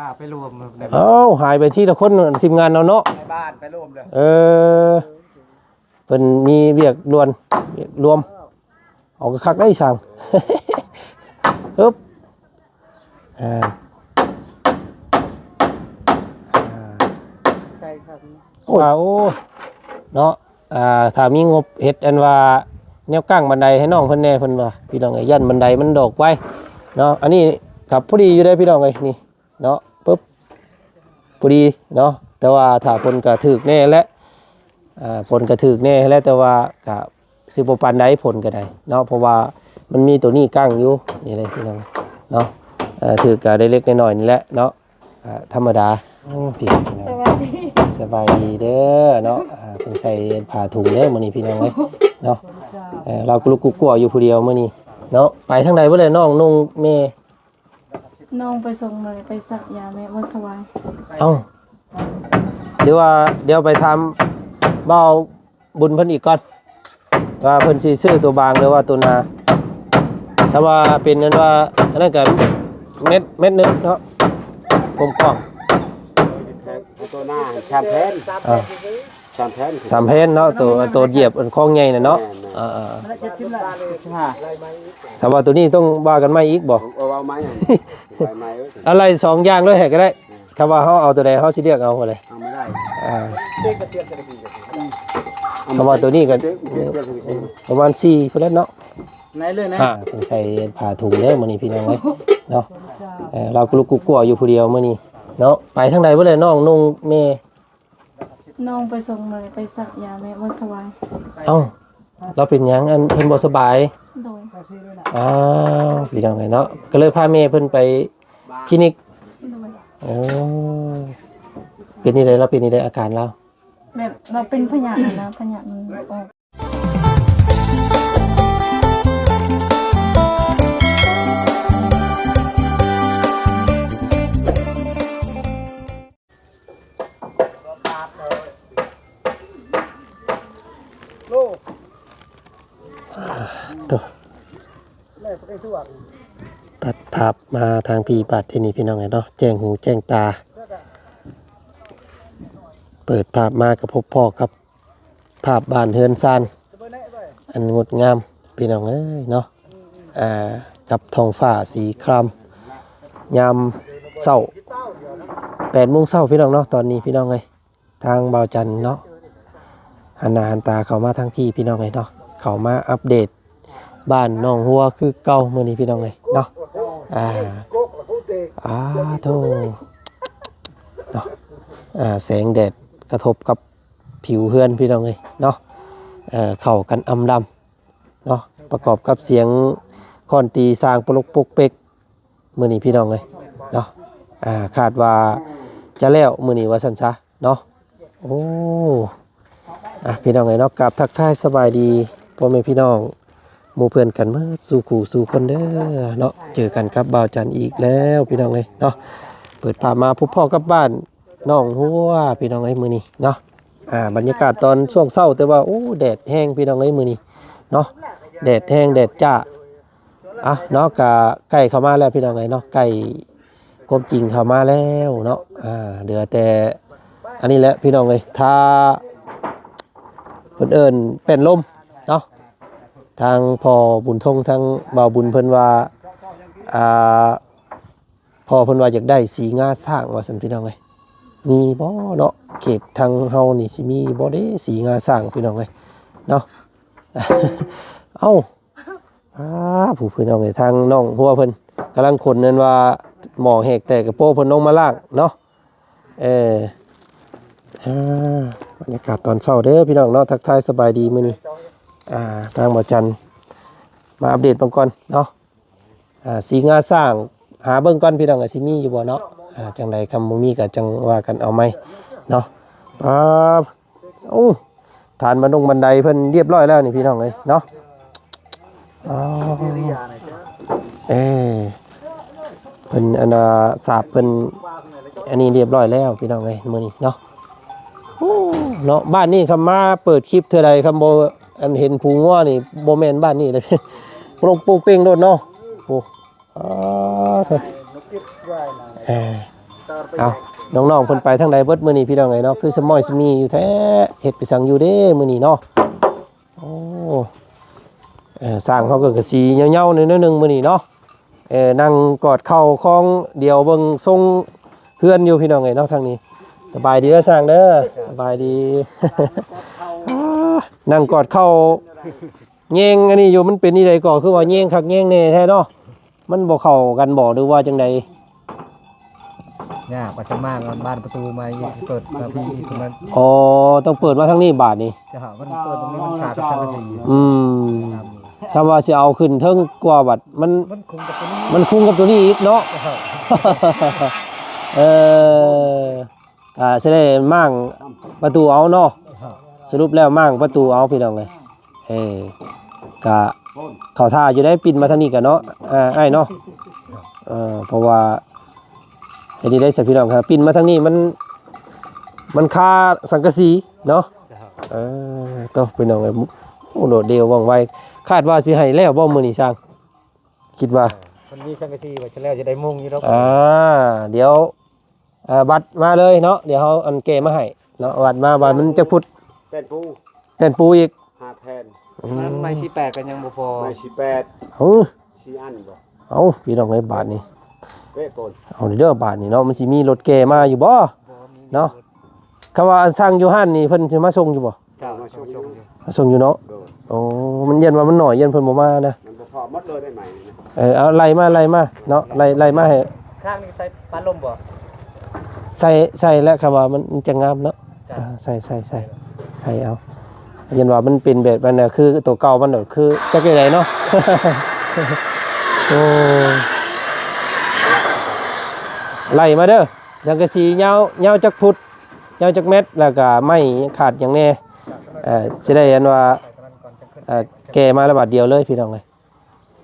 ຂ້າໄປລວມ ເອົ້າ ຫາຍໄປທີລະຄົນ ທີມງານເຮົາເນາະ ໃນບ້ານໄປລວມເລີຍ ເອີ ເພິ່ນມີວຽກດ່ວນ ວຽກລວມ ເອົາຄັກໆ ໄດ້ຊ່າງ ຮຶບ ອ່າ ອ່າ ໃຊ່ຄັບ ໂອ້ ໂອ້ ເນາະ ອ່າ ຖ້າມີງົບເຮັດອັນວ່າແນວກ້າງບັນໄດໃຫ້ນ້ອງເພິ່ນແດ່ ເພິ່ນວ່າ ພີ່ນ້ອງເອີຍ ຢ້ານບັນໄດມັນດອກໄວເນາະ ອັນນີ້ກໍພໍດີຢູ່ເດ້ພີ່ນ້ອງເອີຍ ນີ້ເນາະ ປຶບ ພໍດີເນາະ ແຕ່ວ່າຖ້າຝົນກໍຖືກແດ່ແຫຼະ ອ່າ ຝົນກໍຖືກແດ່ແຫຼະ ແຕ່ວ່າກໍຊິບໍ່ປານໃດ ຝົນກໍໄດ້ເນາະ ເພາະວ່າມັນມີໂຕນີ້ກັ້ງຢູ່ ນີ້ເລີຍພີ່ນ້ອງເນາະ ເອີ ຖືກກໍໄດ້ເລັກໄດ້ນ້ອຍນີ້ແຫຼະເນາະ ອ່າ ທຳມະດາ ໂອ້ ພີ່ນ້ອງ ສະບາຍດີ ສະບາຍດີເດີເນາະ ອ່າ ເພິ່ນໃສ່ຜ້າຖົງເດີມື້ນີ້ພີ່ນ້ອງເອີຍເນາະ ເອີ ລາວກະລຸກກຸກກົວຢູ່ຜູ້ດຽວມື້ນີ້ເນາະ ໄປທາງໃດເບິດແລ້ວນ້ອງນຸ່ງແມ່ ນ້ອງໄປສົ່ງເມຍ ໄປສັກຢາແມ່ ບໍ່ສະບາຍ ເອົ້າ ຫຼືວ່າດຽວໄປຖາມບ່າວ ບຸນເພິ່ນອີກກ່ອນ ວ່າເພິ່ນຊິຊື້ຕົວບາງ ຫຼືວ່າຕົວໜາ ຖ້າວ່າເປັນອັນວ່າ ອັນນັ້ນກໍເມັດ ເມັດໜຶ່ງເນາະ ກົມກ່ອງ ຕົວໜາສາມແຜ່ນ ອ່າ ສາມແຜ່ນ ສາມແຜ່ນເນາະ ຕົວ ຕົວຢຽບອັນຄອງໃຫຍ່ນະເນາະ ແມ່ນໆ ອ່າໆ ມັນລະເຈັດສິບລະ ສິບຫ້າ ຖ້າວ່າຕົວນີ້ຕ້ອງວ່າກັນໃໝ່ອີກບໍ່ ເອົາ ເອົາໃໝ່ ເອົາໃໝ່ເອີຍ ອາໄລສອງຢ່າງເລີຍໃຫ້ກໍໄດ້ ຄຳວ່າເຮົາເອົາຕົວໃດ ເຮົາຊິເລືອກເອົາເລີຍ ເອົາມາໄດ້ ອ່າ ຄຳວ່າຕົວນີ້ກໍປະມານສີ່ພຸ້ນແຫຼະເນາະ ໃນເລີຍນະ ອ່າ ເພິ່ນໃສ່ຜ້າຖົງເດີມື້ນີ້ພີ່ນ້ອງເອີຍເນາະ ເອີ ລາວກະລຸກກຸກກົວຢູ່ຜູ້ດຽວມື້ນີ້ເນາະ ໄປທາງໃດເບິດແລ້ວນ້ອງນຸ່ງແມ່ ນ້ອງໄປສົ່ງເມຍ ໄປສັກຢາແມ່ ບໍ່ສະບາຍ ເອົ້າ ລາວເປັນຫຍັງ ອັນເພິ່ນບໍ່ສະບາຍ ໂດຍ ອ້າວ ພີ່ນ້ອງເອີຍເນາະ ກໍເລີຍພາແມ່ເພິ່ນໄປຄລີນິກ ໂດຍ ເອີ ເປັນຈັ່ງໃດ ລາວເປັນຈັ່ງໃດອາການລາວ ແບບລາວເປັນພະຍາດຫັ້ນນະ ພະຍາດມັນອອກ ໂອ້ ອ່າ ໂຕ ຕັດພາບມາທາງພີ້ບາດທີນີ້ພີ່ນ້ອງເອີຍເນາະ ແຈ້ງຫູແຈ້ງຕາ ເປີດພາບມາກໍພົບພໍ້ກັບ ພາບບ້ານເຮືອນຊານອັນງົດງາມພີ່ນ້ອງເອີຍເນາະ ອ່າ ກັບທ້ອງຟ້າສີຄຣາມ ຍາມເຊົ້າ ແປດໂມງເຊົ້າພີ່ນ້ອງເນາະ ຕອນນີ້ພີ່ນ້ອງເອີຍ ທາງບ່າວຈັນເນາະ ຫັນໜ້າຫັນຕາເຂົ້າມາທາງພີ້ພີ່ນ້ອງເອີຍເນາະ ເຂົ້າມາອັບເດດບ້ານໜອງຫົວຄືເກົ່າມື້ນີ້ພີ່ນ້ອງເອີຍເນາະ ອ່າ ອ່າ ໂທ້ ເນາະ ອ່າ ແສງແດດກະທົບກັບ ຜິວເຮືອນພີ່ນ້ອງເອີຍເນາະ ເຂົ້າກັນອຳລຳເນາະ ປະກອບກັບສຽງຄ້ອນຕີສ້າງປະຫຼົກປົກເປັກມື້ນີ້ພີ່ນ້ອງເອີຍເນາະ ອ່າ ຄາດວ່າຈະແລ້ວມື້ນີ້ວ່າຊັ້ນຊະເນາະ ໂອ້ ອ່າ ພີ່ນ້ອງເອີຍເນາະ ກາບທັກທາຍສະບາຍດີພໍ່ແມ່ພີ່ນ້ອງ ໝູ່ເພື່ອນກັນເໝິດສູ່ຄູ່ສູ່ຄົນເດີເນາະ ເຈີກັນກັບບ່າວຈັນອີກແລ້ວພີ່ນ້ອງເອີຍເນາະ ເປີດພາບມາພົບພໍ້ກັບບ້ານໜອງຫົວພີ່ນ້ອງເອີຍມື້ນີ້ເນາະ ອ່າ ບັນຍາກາດຕອນຊ່ວງເຊົ້າ ແຕ່ວ່າ ໂອ້ ແດດແຮງພີ່ນ້ອງເອີຍມື້ນີ້ເນາະ ແດດແຮງແດດຈ້າ ອ່ະເນາະ ກະໃກ້ເຂົ້າມາແລ້ວພີ່ນ້ອງເອີຍເນາະ ໃກ້ຄວາມຈິງເຂົ້າມາແລ້ວເນາະ ອ່າ ເຫຼືອແຕ່ອັນນີ້ແຫຼະພີ່ນ້ອງເອີຍ ຖ້າ ເພິ່ນເອີ້ນແປ້ນລົມເນາະ ທາງພໍ່ບຸນທົງ ທາງບ່າວບຸນເພິ່ນວ່າ ອ່າ ພໍ່ເພິ່ນວ່າຢາກໄດ້ສີງາຊ້າງວ່າຊັ້ນພີ່ນ້ອງເອີຍ ມີບໍ່ເນາະ ເຂດທາງເຮົານີ້ຊິມີບໍ່ເດ້ສີງາຊ້າງພີ່ນ້ອງເອີຍເນາະ ເອົ້າ ອາ ຜູ້ພີ່ນ້ອງເອີຍ ທາງນ້ອງຫົວເພິ່ນກຳລັງຂົນນັ້ນວ່າ ໝໍ້ແຫກແຕກກະໂປເພິ່ນລົງມາລ້າງເນາະ ເອີ ອ່າ ບັນຍາກາດຕອນເຊົ້າເດີພີ່ນ້ອງເນາະ ທັກທາຍສະບາຍດີມື້ນີ້ ອ່າ ທາງບ່າວຈັນມາອັບເດດເບິ່ງກ່ອນເນາະ ອ່າ ສີງາຊ້າງ ຫາເບິ່ງກ່ອນພີ່ນ້ອງ ວ່າຊິມີຢູ່ບໍ່ເນາະ ອ່າ ຈັ່ງໃດຄັນບໍ່ມີກໍຈັ່ງວ່າກັນເອົາໃໝ່ເນາະ ອ່າ ໂອ້ ຖານບັນດົງບັນໄດເພິ່ນຮຽບຮ້ອຍແລ້ວນີ້ພີ່ນ້ອງເອີຍເນາະ ອໍ ເອີ ເພິ່ນອັນນ່າ ສາບເພິ່ນອັນນີ້ຮຽບຮ້ອຍແລ້ວພີ່ນ້ອງເອີຍ ມື້ນີ້ເນາະ ໂອ້ ເນາະ ບ້ານນີ້ຄັນມາເປີດຄລິບເທື່ອໃດ ຄັນບໍ່ອັນເຫັນພູງົວນີ້ ບໍ່ແມ່ນບ້ານນີ້ເດ້ ໂປ່ງໂປ່ງເປ່ງໂລດເນາະ ໂອ້ ອໍ ເອີ ເອີ ເອົາ ນ້ອງໆເພິ່ນໄປທາງໃດເບິດມື້ນີ້ ພີ່ນ້ອງເອີຍເນາະ ຄືສະໝ້ອຍສະໝີຢູ່ແທ້ ເຮັດໄປສັງຢູ່ເດ້ມື້ນີ້ເນາະ. ໂອ້ ເອີ ຊ່າງເຮົາກໍກະສີເຫງົ້າໆໜ້ອຍໜຶ່ງມື້ນີ້ເນາະ. ເອີ ນັ່ງກອດເຂົ່າຄອງດຽວເບິ່ງຊົງເຮືອນຢູ່ ພີ່ນ້ອງເອີຍເນາະ ທາງນີ້. ສະບາຍດີເດີຊ່າງເດີ ສະບາຍດີ. ນັ່ງກອດເຂົ່າແຍງອັນນີ້ຢູ່ ມັນເປັນອີ່ໃດກໍຄືວ່າແຍງຄັກແຍງແນ່ແທ້ເນາະ. ມັນບໍ່ເຂົ້າກັນບໍ່ ຫຼືວ່າຈັ່ງໃດ? ຍາກ ວ່າຈະມາບ້ານປະຕູໃໝ່ ເປີດມາພີ້ອີກ ເພິ່ນ ອໍ ຕ້ອງເປີດມາທາງນີ້ບາດນີ້. ເຈົ້າ ມັນເປີດຕາງນີ້ ມັນຂາດກັບສັງກະສີ. ອືມ ຖ້າວ່າຊິເອົາຂຶ້ນເທິງກວ່າບັດ ມັນ ມັນຄຸງກັບຕົວນີ້ ມັນຄຸງກັບຕົວນີ້ອີກເນາະ. ເຈົ້າ ເອີ ກະຊິໄດ້ມ້າງປະຕູເອົາເນາະ. ເຈົ້າ ສະຫຼຸບແລ້ວມ້າງປະຕູເອົາ ພີ່ນ້ອງເອີຍ. ເອີ ກະເຂົ້າທ່າຢູ່ໄດ໋ ປິ່ນມາທາງນີ້ກະເນາະ ອ້າຍເນາະ. ເອີ ເພາະວ່າເຮັດຈັ່ງໃດຊະ ພີ່ນ້ອງ ຖ້າປິ່ນມາທາງນີ້ມັນ ມັນຄາສັງກະສີເນາະ. ເອີ ໂຕ ພີ່ນ້ອງເອີຍ ໂອ້ ໂດດດ່ຽວວ່ອງໄວ. ຄາດວ່າຊິໃຫ້ແລ້ວບໍ່ມື້ນີ້ຊ່າງ? ຄິດວ່າ ມັນມີສັງກະສີວ່າຊິແລ້ວ ຊິໄດ້ມຸງຢູ່ດອກ. ອ່າ ດຽວ ເອີ ບັດມາເລີຍເນາະ ດຽວເຮົາອັນແກ້ມາໃຫ້ເນາະ. ບັດມາ ບັດມັນຈັກຟຸດ? ແຜ່ນປູ ແຜ່ນປູອີກ ຫ້າແຜ່ນ. ອືມ ມັນໄມ້ສີ່ແປດກໍຍັງບໍ່ພໍ ໄມ້ສີ່ແປດ. ເອີ ສີ່ອັນບໍ່? ເອົ້າ ພີ່ນ້ອງເອີຍ ບາດນີ້ ເວະໂກນ ເອົາເດີ ບາດນີ້ເນາະ ມັນຊິມີລົດແກ່ມາຢູ່ບໍ່? ບໍ່ມີ ເນາະ ຄັນວ່າອັນສັ່ງຢູ່ຮ້ານນີ້ ເພິ່ນຊິມາສົ່ງຢູ່ບໍ່? ເຈົ້າ ມາສົ່ງຢູ່ ມາສົ່ງຢູ່ເນາະ. ໂດຍ ໂອ້ ມັນຢ້ານວ່າມັນໜ້ອຍ ຢ້ານເພິ່ນບໍ່ມານະ. ມັນບໍ່ພໍໝົດເລີຍໄດ້ໄໝນີ້ນະ. ເອີ ເອົາໄລ່ມາ ໄລ່ມາເນາະ ໄລ່ ໄລ່ມາໃຫ້. ຂ້າງນີ້ໃສ່ຝາລົມບໍ່? ໃສ່ ໃສ່ແລ້ວ ຄຳວ່າມັນ ມັນຈະງາມເນາະ. ເຈົ້າ ອ່າ ໃສ່ ໃສ່ ໃສ່ ໃສ່ເອົາ. ຢ້ານວ່າມັນເປັນແບບນັ້ນນະ ຄືໂຕເກົ່າມັນ ຄືຈັກຈັ່ງໃດເນາະ. ໂອ້ ໄລ່ມາເດີ ສັງກະສີຍາວ ຍາວຈັກຟຸດ? ຍາວຈັກແມັດ ແລ້ວກະໄມ້ຂາດຫຍັງແດ່? ເອີ ຊິໄດ້ອັນວ່າ ເອີ ແກ່ມາລະບາດດຽວເລີຍ ພີ່ນ້ອງເອີຍ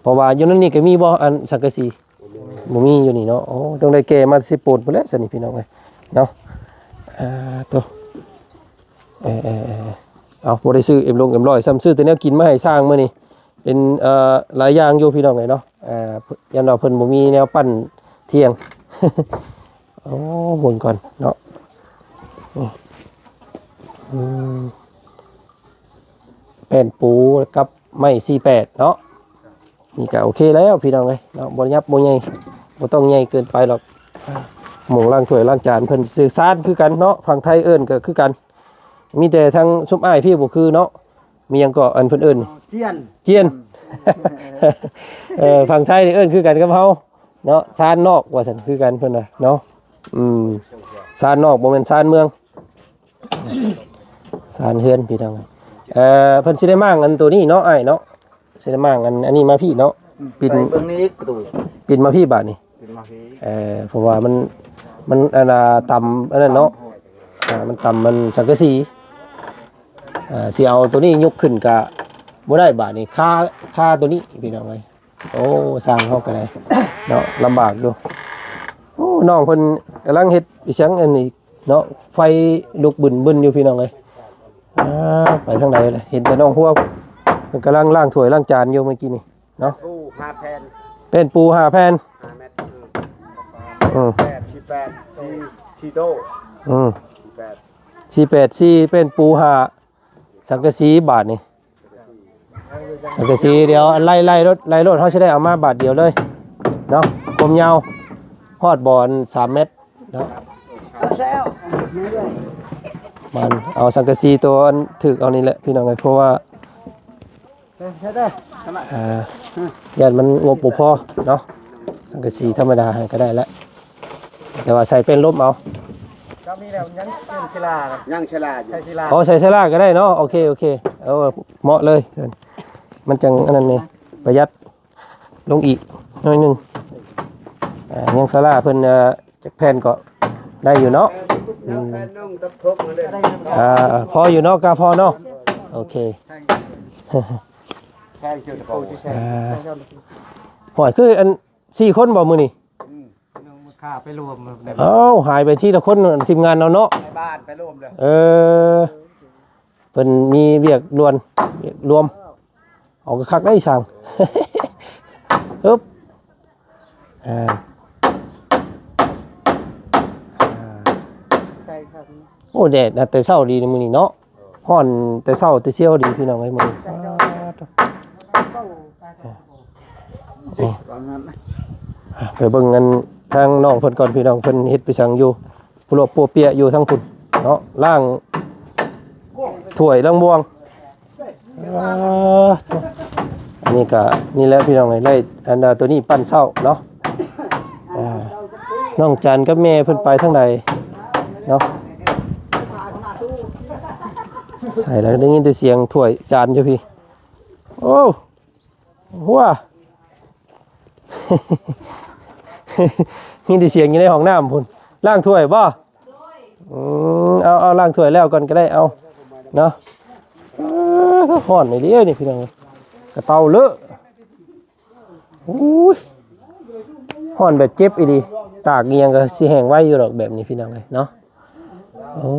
ເພາະວ່າຢູ່ໃນນີ້ກໍມີບໍ່ ອັນສັງກະສີ? ບໍ່ມີ ບໍ່ມີຢູ່ນີ້ເນາະ. ໂອ້ ຕ້ອງໄດ້ແກ່ມາຊິໂປນພຸ້ນແຫຼະຊັ້ນນີ້ ພີ່ນ້ອງເອີຍເນາະ. ອ່າ ໂຕ ເອີ ເອີ ເອີ ເອົາ ບໍ່ໄດ້ຊື້ເອັມລົງເອັມຮ້ອຍຊ້ຳ ຊື້ແຕ່ແນວກິນມາໃຫ້ຊ່າງມື້ນີ້ ເປັນ ເອີ ຫຼາຍຢ່າງຢູ່ ພີ່ນ້ອງເອີຍເນາະ. ເອີ ຢ້ານວ່າເພິ່ນບໍ່ມີແນວປັ້ນທ່ຽງ. ໂອ້ ເບິ່ງກ່ອນເນາະ ອືມ ແປ້ນປູກັບໄມ້ສີ່ແປດເນາະ. ນີ້ກໍໂອເຄແລ້ວ ພີ່ນ້ອງເອີຍເນາະ ບໍ່ຫຍັບບໍ່ໃຫຍ່ ບໍ່ຕ້ອງໃຫຍ່ເກີນໄປດອກ. ໝ່ອງລ້າງຖ້ວຍລ້າງຈານເພິ່ນຊື່ຊານຄືກັນເນາະ ຝັ່ງໄທເອີ້ນກໍຄືກັນ. ມີແຕ່ທາງຊຸມອ້າຍພີ້ບໍ່ຄືເນາະ ມີຫຍັງເກາະ ອັນເພິ່ນເອີ້ນ ຈຽນ ຈຽນ. ເອີ ຝັ່ງໄທນີ້ເອີ້ນຄືກັນກັບເຮົາເນາະ ຊານນອກວ່າຊັ້ນ ຄືກັນເພິ່ນວ່າເນາະ. ອືມ ຊານນອກ ບໍ່ແມ່ນຊານເມືອງ ຊານເຮືອນ ພີ່ນ້ອງ. ເອີ ເພິ່ນຊິໄດ້ມ້າງອັນໂຕນີ້ເນາະ ອ້າຍເນາະ ຊິໄດ້ມ້າງອັນ ອັນນີ້ມາພີ້ເນາະ. ອືມ ປິດ ໃສ່ເບິ່ງນີ້ອີກປະຕູ ປິດມາພີ້ບາດນີ້ ເອີ ເພາະວ່າມັນ ມັນອັນນ່າ ຕ່ຳອັນນັ້ນເນາະ. ອ່າ ມັນຕ່ຳມັນສັງກະສີ. ອ່າ ຊິເອົາໂຕນີ້ຍົກຂຶ້ນກະບໍ່ໄດ້ບາດນີ້ ຄາ ຄາໂຕນີ້ ພີ່ນ້ອງເອີຍ. ໂອ້ ຊ່າງເຮົາກໍໄດ້ເນາະ ລຳບາກຢູ່. ໂອ້ ນ້ອງເພິ່ນກຳລັງເຮັດອີ່ຫຍັງອັນນີ້ເນາະ ໄຟລຸກບຶນໆຢູ່ ພີ່ນ້ອງເອີຍ. ອ່າ ໄປທາງໃດລະ ເຫັນແຕ່ນ້ອງຫົວ ເພິ່ນກຳລັງລ້າງຖ້ວຍລ້າງຈານຢູ່ເມື່ອກີ້ນີ້ ເນາະ. ປູຫ້າແຜ່ນ ແປ້ນປູຫ້າແຜ່ນ ຫ້າແມັດ. ອືມ ສີ່ແປດສີ່ ສີ່ໂຕ. ອືມ ສີ່ແປດ ສີ່ແປດສີ່ ແປ້ນປູຫ້າ ສັງກະສີບາດນີ້ ສັງກະສີ. ດຽວໄລ່ ໄລ່ໂລດ ໄລ່ໂລດ ເຮົາຊິໄດ້ເອົາມາບາດດຽວເລີຍເນາະ. ຄວາມຍາວຮອດບໍ່ ອັນສາມແມັດເນາະ. ມັນເອົາສັງກະສີຕົວອັນຖືກເອົານີ້ແຫຼະ ພີ່ນ້ອງເອີຍ ເພາະວ່າ ເອີ ຢ້ານມັນງົບບໍ່ພໍເນາະ. ສັງກະສີທຳມະດາຫັ້ນກໍໄດ້ແຫຼະ ແຕ່ວ່າໃສ່ແປ້ນລົມເອົາ. ກໍມີແລ້ວ ຍັງເປັນເຊລານະ ຍັງເຊລາຢູ່ ໃສ່ເຊລາ. ອໍ ໃສ່ເຊລາກໍໄດ້ເນາະ. ໂອເຄ ໂອເຄ ເອີ ເໝາະເລີຍ ມັນຈັ່ງອັນນັ້ນນີ້ ປະຢັດລົງອີກໜ້ອຍໜຶ່ງ. ອ່າ ຍັງເຊລາເພິ່ນ ເອີ ຈັກແຜ່ນກໍໄດ້ຢູ່ເນາະ. ອືມ ອ່າ ພໍຢູ່ເນາະ ກະພໍເນາະ. ໂອເຄ ອ່າ ຫ້ອຍ ຄືອັນ ສີ່ຄົນບໍ່ມື້ນີ້? ອືມ ຂ້າໄປລວມ. ເອົ້າ ຫາຍໄປທີລະຄົນ ທີມງານເຮົາເນາະ ໃນບ້ານໄປລວມເລີຍ. ເອີ ເພິ່ນມີວຽກດ່ວນ ວຽກລວມ. ເອົາຄັກໆໄດ໋ຊ່າງ. ຮຶບ ອ່າ ໂອ້ ແດດນະແຕ່ເຊົ້າດີມື້ນີ້ເນາະ ຮ້ອນແຕ່ເຊົ້າແຕ່ຊຽວດີພີ່ນ້ອງເອີຍມື້ນີ້. ໄປເບິ່ງອັນທາງນ້ອງເພິ່ນກ່ອນພີ່ນ້ອງ ເພິ່ນເຮັດໄປສັງຢູ່ ປົວລວກປົວເປຍຢູ່ທາງພຸ້ນເນາະ ລ້າງຖ້ວຍລ້າງບ່ວງ. ເອີ ອັນນີ້ກະນີ້ແຫຼະພີ່ນ້ອງເອີຍ ໄດ້ອັນ ໂຕນີ້ປັ້ນເຊົ້າເນາະ. ອ່າ ນ້ອງຈັນກັບແມ່ເພິ່ນໄປທາງໃດເນາະ? ໃສ່ແລ້ວໄດ້ຍິນແຕ່ສຽງຖ້ວຍຈານຢູ່ພີ້. ໂອ້ ຫົວ ມີແຕ່ສຽງຢູ່ໃນຫ້ອງນ້ຳພຸ້ນ. ລ້າງຖ້ວຍບໍ່? ອືມ ເອົາ ເອົາ ລ້າງຖ້ວຍແລ້ວກ່ອນກໍໄດ້ ເອົາເນາະ. ເອີ ຮ້ອນອີ່ຫຼີນີ້ພີ່ນ້ອງ ກະເປົາເລາະ. ໂອ້ຍ ຮ້ອນແບບເຈັບອີ່ຫຼີ ຕາກອີ່ຫຍັງກໍຊິແຫ້ງໄວຢູ່ດອກແບບນີ້ພີ່ນ້ອງເອີຍເນາະ. ໂອ້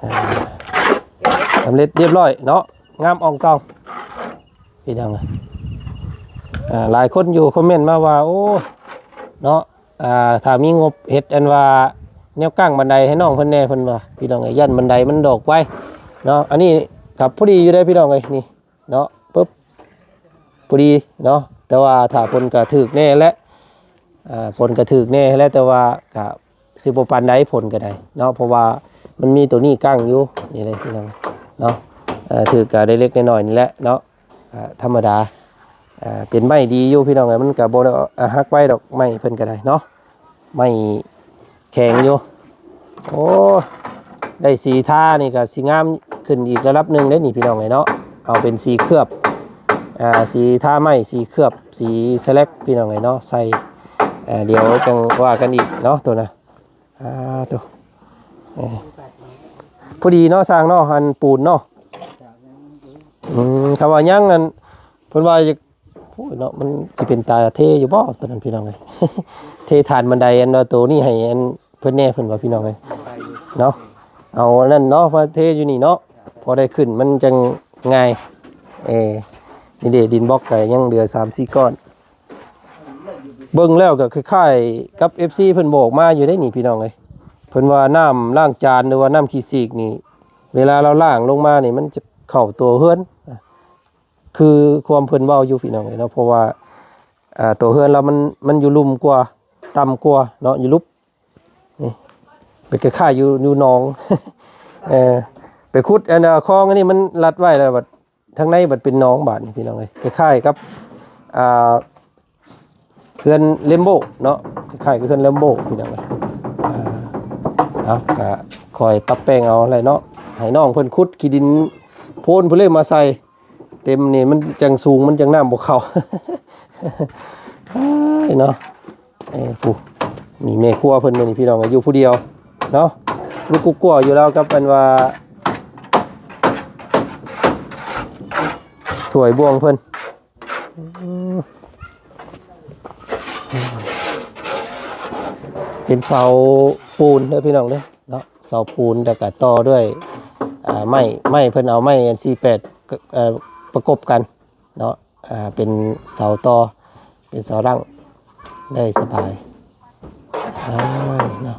ອ່າ ສຳເລັດຮຽບຮ້ອຍເນາະ ງາມອ່ອງຕອງ ພີ່ນ້ອງເອີຍ. ອ່າ ຫຼາຍຄົນຢູ່ຄອມເມັນມາວ່າ ໂອ້ ເນາະ ອ່າ ຖ້າມີງົບເຮັດອັນວ່າແນວກ້າງບັນໄດໃຫ້ນ້ອງເພິ່ນແດ່ ເພິ່ນວ່າ ພີ່ນ້ອງເອີຍ ຢ້ານບັນໄດມັນດອກໄວເນາະ. ອັນນີ້ກໍພໍດີຢູ່ເດ້ພີ່ນ້ອງເອີຍ ນີ້ເນາະ ປຶບ ພໍດີເນາະ. ແຕ່ວ່າຖ້າຝົນກໍຖືກແດ່ແຫຼະ ອ່າ ຝົນກໍຖືກແດ່ແຫຼະ ແຕ່ວ່າກໍ ຊິບໍ່ປານໃດ ຝົນກໍໄດ້ເນາະ ເພາະວ່າມັນມີໂຕນີ້ກັ້ງຢູ່ ນີ້ເລີຍພີ່ນ້ອງເນາະ. ເອີ ຖືກກໍເລັກໆນ້ອຍໆນີ້ແຫຼະເນາະ ອ່າ ທຳມະດາ. ອ່າ ເປັນໄມ້ດີຢູ່ພີ່ນ້ອງເອີຍ ມັນກໍບໍ່ໄດ້ ອ່າ ຫັກໄວດອກ ໄມ້ເພິ່ນກໍໄດ້ເນາະ ໄມ້ແຂງຢູ່. ໂອ້ ໄດ້ສີທານີ້ກໍຊິງາມຂຶ້ນອີກລະດັບໜຶ່ງເດ້ນີ້ພີ່ນ້ອງເອີຍເນາະ. ເອົາເປັນສີເຄືອບ ອ່າ ສີທາໄມ້ ສີເຄືອບ ສີສະແລັກ ພີ່ນ້ອງເອີຍເນາະ ໃສ່ ອ່າ ດຽວຈັ່ງວ່າກັນອີກເນາະ ໂຕນະ. ອ່າ ໂຕ ເອີ ພໍດີເນາະ ຊ່າງເນາະ ອັນປູນເນາະ. ອືມ ຄຳວ່າຍັງ ອັນ ເພິ່ນວ່າຢາກ ໂອ້ຍເນາະ ມັນຊິເປັນຕາເທຢູ່ບໍ່ ໂຕນັ້ນພີ່ນ້ອງເອີຍ. ເທຖານບັນໄດ ອັນວ່າໂຕນີ້ໃຫ້ອັນເພິ່ນແດ່ ເພິ່ນວ່າ ພີ່ນ້ອງເອີຍເນາະ. ເອົາອັນນັ້ນເນາະ ມາເທຢູ່ນີ້ເນາະ ພໍໄດ້ຂຶ້ນ ມັນຈັ່ງງ່າຍ. ເອີ ນີ້ເດ້ ດິນບລັອກກໍຍັງເຫຼືອສາມສີ່ກ້ອນ. ເບິ່ງແລ້ວກໍຄ້າຍໆກັບເອັຟຊີເພິ່ນບອກມາຢູ່ເດ້ນີ້ພີ່ນ້ອງເອີຍ. ເພິ່ນວ່ານ້ຳລ້າງຈານ ຫຼືວ່ານ້ຳຂີ້ສີກນີ້ ເວລາລາວລ້າງລົງມານີ້ ມັນຈະເຂົ້າຕົວເຮືອນ ຄືຄວາມເພິ່ນເວົ້າຢູ່ພີ່ນ້ອງເອີຍເນາະ. ເພາະວ່າ ອ່າ ຕົວເຮືອນລາວມັນ ມັນຢູ່ລຸ່ມກວ່າ ຕ່ຳກວ່າເນາະ ຢູ່ລຸ່ມ ນີ້ ເປັນຄ້າຍໆຢູ່ ຢູ່ໜອງ ເອີ ໄປຂຸດອັນ ອ່າ ຄອງອັນນີ້ມັນລັດໄວ້ແລ້ວບັດ ທາງໃນບັດເປັນໜອງບາດນີ້ພີ່ນ້ອງເອີຍ. ຄ້າຍໆກັບ ອ່າ ເຮືອນເລັມໂບເນາະ ຄ້າຍໆກັບເຮືອນເລັມໂບພີ່ນ້ອງເອີຍ. ອ່າ ເອົາ ກະຄ່ອຍປັບແປງເອົາແຫຼະເນາະ ໃຫ້ນ້ອງເພິ່ນຂຸດຂີ້ດິນໂພນພຸ້ນເລີຍມາໃສ່ ເຕັມນີ້ມັນຈັ່ງສູງ ມັນຈັ່ງນ້ຳບໍ່ເຂົ້າ ເອີຍເນາະ. ເອີ ຜູ້ ນີ້ແມ່ຄົວເພິ່ນມື້ນີ້ພີ່ນ້ອງ ຢູ່ຜູ້ດຽວເນາະ ລຸກກຸກກົວຢູ່ແລ້ວກັບອັນວ່າຖ້ວຍບ່ວງເພິ່ນ. ເປັນເສົາປູນເດີພີ່ນ້ອງເດີເນາະ ເສົາປູນ ແລ້ວກະຕໍ່ດ້ວຍ ອ່າ ໄມ້ ໄມ້ເພິ່ນເອົາໄມ້ອັນສີ່ແປດ ເອີ ປະກົບກັນເນາະ ອ່າ ເປັນເສົາຕໍ່ ເປັນເສົາຫຼັງໄດ້ສະບາຍ. ອ້າຍເນາະ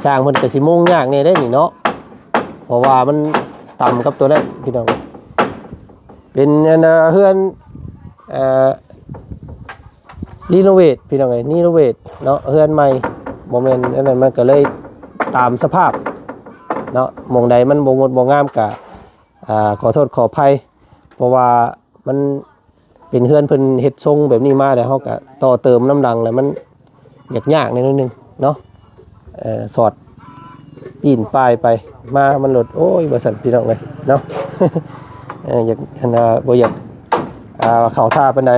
ຊ່າງເພິ່ນກໍຊິມຸງຍາກແດ່ເດ້ນີ້ເນາະ ເພາະວ່າມັນຕ່ຳກັບຕົວນັ້ນພີ່ນ້ອງ. ເປັນອັນ ເຮືອນ ເອີ ຣີໂນເວດພີ່ນ້ອງເອີຍ ຣີໂນເວດເນາະ ເຮືອນໃໝ່ ບໍ່ແມ່ນອັນນັ້ນ ມັນກໍເລີຍຕາມສະພາບເນາະ. ໝ່ອງໃດມັນບໍ່ງົດບໍ່ງາມກະ ອ່າ ຂໍໂທດຂໍອະໄພ ເພາະວ່າມັນເປັນເຮືອນເພິ່ນເຮັດຊົງແບບນີ້ມາ ແລ້ວເຮົາກະຕໍ່ເຕີມນຳຫຼັງ ແລ້ວມັນຍາກໆໜ້ອຍໜຶ່ງເນາະ. ເອີ ສອດປີນປ່າຍໄປມາ ມັນໂລດ ໂອ້ຍ ວ່າຊັ້ນພີ່ນ້ອງເອີຍເນາະ. ເອີ ຢາກ ອັນ ອ່າ ບໍ່ຢາກ ອ່າ ເຂົ້າທ່າປານໃດ.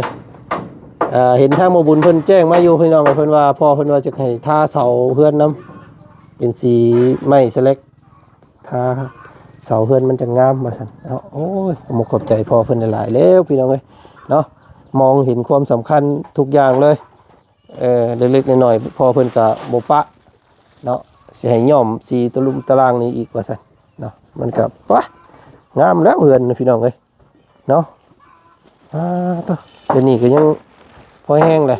ເອີ ເຫັນທາງໝໍບຸນເພິ່ນແຈ້ງມາຢູ່ພີ່ນ້ອງເອີຍ ເພິ່ນວ່າ ພໍ່ເພິ່ນວ່າຈະໃຫ້ທາເສົາເຮືອນນຳ ເປັນສີໄມ້ສະແລັກ ຖ້າເສົາເຮືອນມັນຈະງາມວ່າຊັ້ນເນາະ. ໂອ້ຍ ຂໍຂອບໃຈພໍ່ເພິ່ນຫຼາຍໆແລ້ວພີ່ນ້ອງເອີຍເນາະ ມອງເຫັນຄວາມສຳຄັນທຸກຢ່າງເລີຍ. ເອີ ເລັກໆນ້ອຍໆ ພໍ່ເພິ່ນກະບໍ່ປະເນາະ ຊິໃຫ້ຍ້ອມສີຕະລຸມຕະລ່າງນີ້ອີກວ່າຊັ້ນເນາະ. ມັນກະ ປະ ງາມແລ້ວເຮືອນພີ່ນ້ອງເອີຍ ເນາະ. ອ່າ ໂທ້ ດຽວນີ້ກໍຍັງພໍແຮງແຫຼະ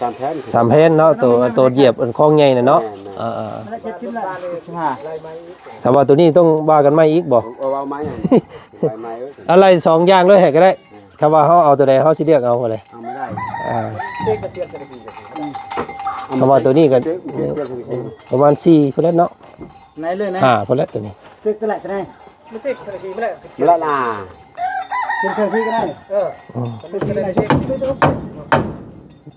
ສາມແຜ່ນ ສາມແຜ່ນເນາະ ໂຕ ໂຕຢຽບອັນຄອງໃຫຍ່ນະເນາະ. ແມ່ນໆ ເອີໆ ມັນເຈັດສິບແລ້ວ ສິບຫ້າ ແຕ່ວ່າໂຕນີ້ຕ້ອງວ່າກັນໃໝ່ອີກບໍ່? ເອີ ເວົ້າໃໝ່ ໄປໃໝ່ເອີຍ ເອົາໄລ່ສອງຢ່າງເລີຍໃຫ້ກໍໄດ້. ເອີ ຄຳວ່າເຮົາເອົາໂຕໃດ ເຮົາຊິເລືອກເອົາຫັ້ນແຫຼະ. ເອົາບໍ່ໄດ້ ອ່າ ຄຳວ່າໂຕນີ້ກໍ ເອີ ປະມານສີ່ພຸ້ນແຫຼະເນາະ. ໃນເລີຍນະ ຫ້າພຸ້ນແຫຼະໂຕນີ້ ເຕັກຕົວແລກຕົວໃດ ມັນເຕັກສັງກະສີມາແລ້ວ ມາແລ້ວນະ ເປັນສັງກະສີກໍໄດ້. ເອີ ອືມ ເປັນສັງກະສີ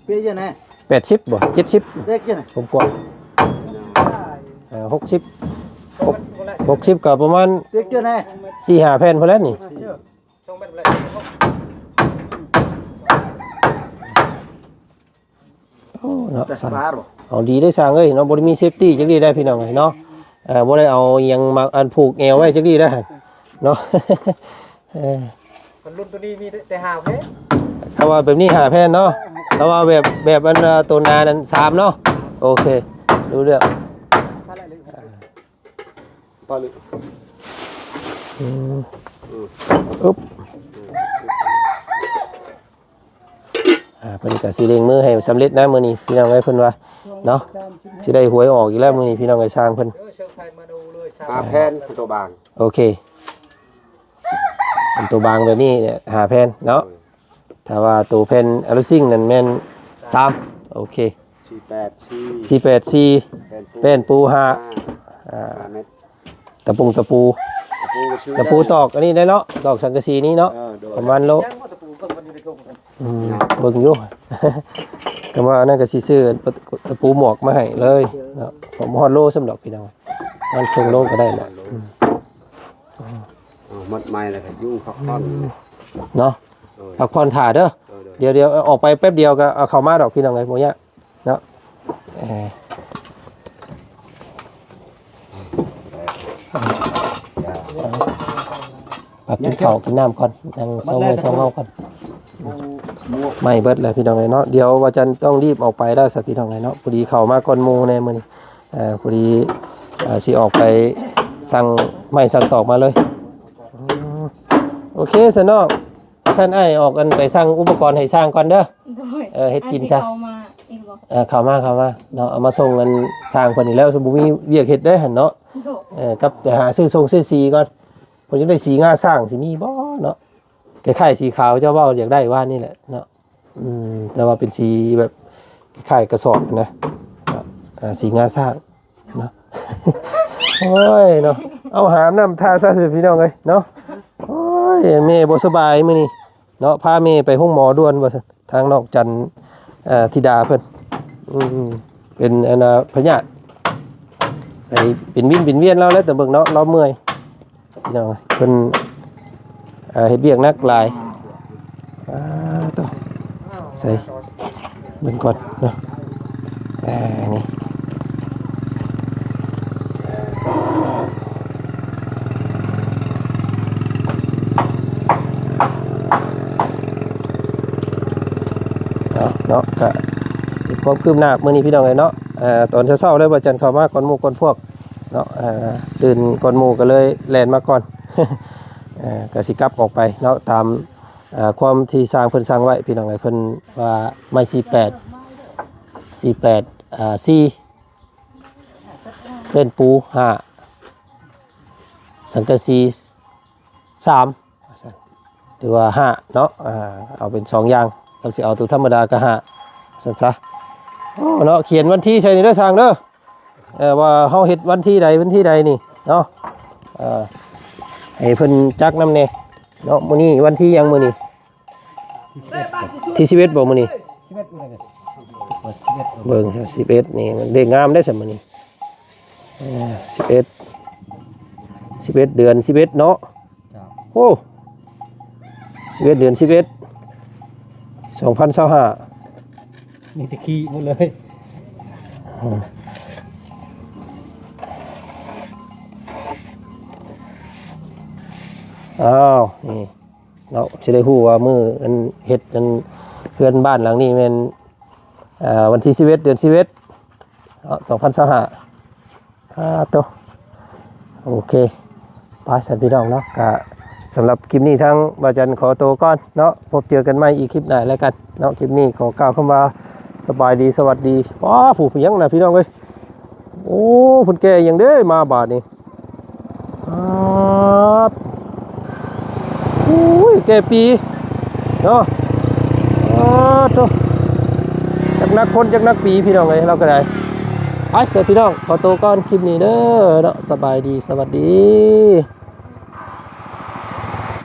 ເປຍຢູ່ນະ ແປດສິບບໍ່ ເຈັດສິບ ເຕັກຢູ່ນະ ກວ້າງໆ ເອີ ຫົກສິບ ຫົກສິບກໍປະມານ ເຕັກຢູ່ນະ ສີ່ຫ້າແຜ່ນພຸ້ນແຫຼະນີ້. ໂອ້ ເນາະ ແຕ່ ຊ່າງ ເອົາດີໄດ້ຊ່າງເອີຍເນາະ ບໍ່ໄດ້ມີເຊຟຕີ້ຈັກດີ້ໄດ໋ພີ່ນ້ອງເອີຍເນາະ. ເອີ ບໍ່ໄດ້ເອົາຫຍັງມາອັນຜູກແອວໄວ້ຈັກດີ້ໄດ໋ຫັ້ນເນາະ. ເອີ ເພິ່ນລຸ້ນໂຕນີ້ມີແຕ່ຫ້າແຜ່ນ ຖ້າວ່າແບບນີ້ຫ້າແຜ່ນເນາະ ຖ້າວ່າແບບ ແບບອັນ ເອີ ໂຕໜານັ້ນສາມເນາະ. ໂອເຄ ຮູ້ເລື່ອງ. ປະລິ ອືມ ອືມ ອຶບ ອ່າ ເພິ່ນກໍຊິເລັ່ງມືໃຫ້ສຳເລັດນະມື້ນີ້ພີ່ນ້ອງເອີຍ ເພິ່ນວ່າເນາະ ຊິໄດ້ຫວຍອອກອີກແລ້ວມື້ນີ້ພີ່ນ້ອງເອີຍ ຊ່າງເພິ່ນ. ຫ້າແຜ່ນໂຕບາງ ໂອເຄ ເປັນໂຕບາງແບບນີ້ຫ້າແຜ່ນເນາະ. ໂດຍ ຖ້າວ່າໂຕແຜ່ນອາລູຊິງນັ້ນແມ່ນສາມ ໂອເຄ ສີ່ແປດສີ່ ສີ່ແປດສີ່ ແປ້ນປູ ແປ້ນປູຫ້າ ຫ້າ ອ່າ ຫ້າແມັດ ຕະປຸງຕະປູ ຕະປູກໍຊື້ ຕະປູ ໄດ້ ຕອກອັນນີ້ໄດ້ເນາະ ຕອກສັງກະສີນີ້ເນາະ. ເອີ ໂດຍ ປະມານໂລ ຍັງບໍ່ຕະປູເບິ່ງມັນຢູ່ໃນຖົງ ອືມ ເນາະ ເບິ່ງຢູ່ ກໍວ່າອັນນັ້ນກໍຊິຊື້ຕະປູໝວກມາໃຫ້ເລີຍເນາະ ບໍ່ຮອດໂລຊ້ຳດອກພີ່ນ້ອງ ປະມານເຄິ່ງໂລກໍໄດ້ແຫຼະ. ໂດຍ ອືມ ເອົາໝົດໄມ້ແລ້ວກໍຢູ່ພັກຜ່ອນ ອືມ ເນາະ ໂດຍ ພັກຜ່ອນຖ້າເດີ. ໂດຍໆ ດຽວ ດຽວອອກໄປແປັບດຽວກໍເອົາເຂົ້າມາດອກພີ່ນ້ອງເອີຍ ບໍ່ຍາກເນາະ. ເອີ ພັກກິນເຂົ້າກິນນ້ຳກ່ອນ ນັ່ງເຊົາເມື່ອຍເຊົາເມົາກ່ອນ. ໂອ້ ໄມ້ເບິດແລ້ວພີ່ນ້ອງເອີຍເນາະ ດຽວວ່າຈັນຕ້ອງຣີບອອກໄປແລ້ວຊະພີ່ນ້ອງເອີຍເນາະ ພໍດີເຂົ້າມາກ່ອນໝູ່ແດ່ມື້ນີ້. ເອີ ພໍດີ ເອີ ຊິອອກໄປສັ່ງໄມ້ສັ່ງຕອກມາເລີຍ. ອືມ ໂອເຄຊະນ້ອງ ຊັ້ນອ້າຍອອກອັນໄປສັ່ງອຸປະກອນໃຫ້ຊ່າງກ່ອນເດີ. ໂດຍ ເອີ ເຮັດກິນຊະ ອ້າຍຊິເຂົ້າມາອີກບໍ່? ເອີ ເຂົ້າມາ ເຂົ້າມາເນາະ ເອົາມາສົ່ງອັນຊ່າງເພິ່ນນີ້ແລ້ວ ບໍ່ມີວຽກເຮັດເດ້ຫັ້ນເນາະ. ໂດຍ ເອີ ກັບໄປຫາຊື້ຊົງຊື້ສີກ່ອນ ເພິ່ນຈະໄດ້ສີງາຊ້າງ ຊິມີບໍ່ເນາະ? ຄ້າຍໆສີຂາວເຈົ້າເວົ້າຢາກໄດ້ວານນີ້ແຫຼະເນາະ. ອືມ ແຕ່ວ່າເປັນສີແບບຄ້າຍໆກະສອບນະ ອ່າ ສີງາຊ້າງເນາະ. ໂອ້ຍເນາະ ເອົາຫາມນ້ຳທາຊະພີ່ນ້ອງເອີຍເນາະ. ໂອ້ຍ ແມ່ບໍ່ສະບາຍມື້ນີ້ເນາະ ພາແມ່ໄປໂຮງໝໍດ່ວນວ່າຊັ້ນ ທາງນ້ອງຈັນ ເອີ ທິດາເພິ່ນ ອືມ ເປັນອັນນ່າພະຍາດ ໄປເປັນວິນເປັນວຽນລາວແຫຼະ ແຕ່ເບິ່ງເນາະ ລາວເມື່ອຍ. ພີ່ນ້ອງເພິ່ນ ເອີ ເຮັດວຽກໜັກຫຼາຍ. ອ່າ ໂຕ ໃສ່ເບິ່ງກ່ອນເນາະ ເອີ ນີ້ເນາະ ເນາະ ກະມີຄວາມຄືບໜ້າມື້ນີ້ພີ່ນ້ອງເອີຍເນາະ. ເອີ ຕອນເຊົ້າໆເລີຍ ບໍ່ຈັນເຂົ້າມາກ່ອນໝູ່ກ່ອນພວກ ເນາະ ເອີ ຕື່ນກ່ອນໝູ່ກໍເລີຍແລ່ນມາກ່ອນ. ເອີ ກໍຊິກັບອອກໄປເນາະ ຕາມ ເອີ ຄວາມທີ່ຊ່າງເພິ່ນສັ່ງໄວ້ ພີ່ນ້ອງເອີຍ ເພິ່ນວ່າໄມ້ສີ່ແປດ ສີ່ແປດ ເອີ ສີ່ ແປ້ນປູຫ້າ ສັງກະສີ ສາມ ວ່າຊັ້ນ ຫຼືວ່າຫ້າເນາະ. ອ່າ ເອົາເປັນສອງຢ່າງ ຄັນຊິເອົາໂຕທຳມະດາກໍຫ້າ ວ່າຊັ້ນຊະ. ໂອ້ ເນາະ ຂຽນວັນທີໃສ່ນີ້ເດີຊ່າງເດີ ເອີ ວ່າເຮົາເຮັດວັນທີໃດ ວັນທີໃດນີ້ເນາະ. ເອີ ໃຫ້ເພິ່ນຈັກນຳແດ່ເນາະ. ມື້ນີ້ວັນທີຫຍັງມື້ນີ້? ທີສິບເອັດບໍ່ມື້ນີ້? ເບິ່ງ ສິບເອັດນີ້ມັນເລກງາມເດ້ຊັ້ນມື້ນີ້. ເອີ ສິບເອັດ ສິບເອັດ ເດືອນສິບເອັດເນາະ. ໂອ້ ສິບເອັດ ເດືອນສິບເອັດ ສອງພັນຊາວຫ້າ ມີແຕ່ຂີ້ໝົດເລີຍ. ອ້າວ ນີ້ ເນາະ ຊິໄດ້ຮູ້ວ່າມື້ອັນເຮັດອັນເຮືອນບ້ານຫຼັງນີ້ແມ່ນ ເອີ ວັນທີສິບເອັດ ເດືອນສິບເອັດ ເນາະ ສອງພັນຊາວຫ້າ. ອ່າ ໂຕ ໂອເຄ ໄປຊັ້ນພີ່ນ້ອງເນາະ. ກະສຳລັບຄລິບນີ້ທາງບ່າວຈັນຂໍໂຕກ່ອນເນາະ ພົບເຈີກັນໃໝ່ອີກຄລິບໜ້າແລ້ວກັນເນາະ. ຄລິບນີ້ຂໍກ່າວຄຳວ່າ ສະບາຍດີ ສະຫວັດດີ. ວ້າ ຜູ້ຫຍັງນະພີ່ນ້ອງເອີຍ. ໂອ້ ເພິ່ນແກ່ຫຍັງເດ້ມາບາດນີ້. ປາດ ໂອ້ຍ ແກ່ປີເນາະ. ປາດໂທ້ ຈັກໜັກຄົນຈັກໜັກປີ ພີ່ນ້ອງເອີຍ ເຮົາກໍໄດ້. ໄປເດີພີ່ນ້ອງ ຂໍໂຕກ່ອນ ຄລິບນີ້ເດີເນາະ. ສະບາຍດີ ສະຫວັດດີ.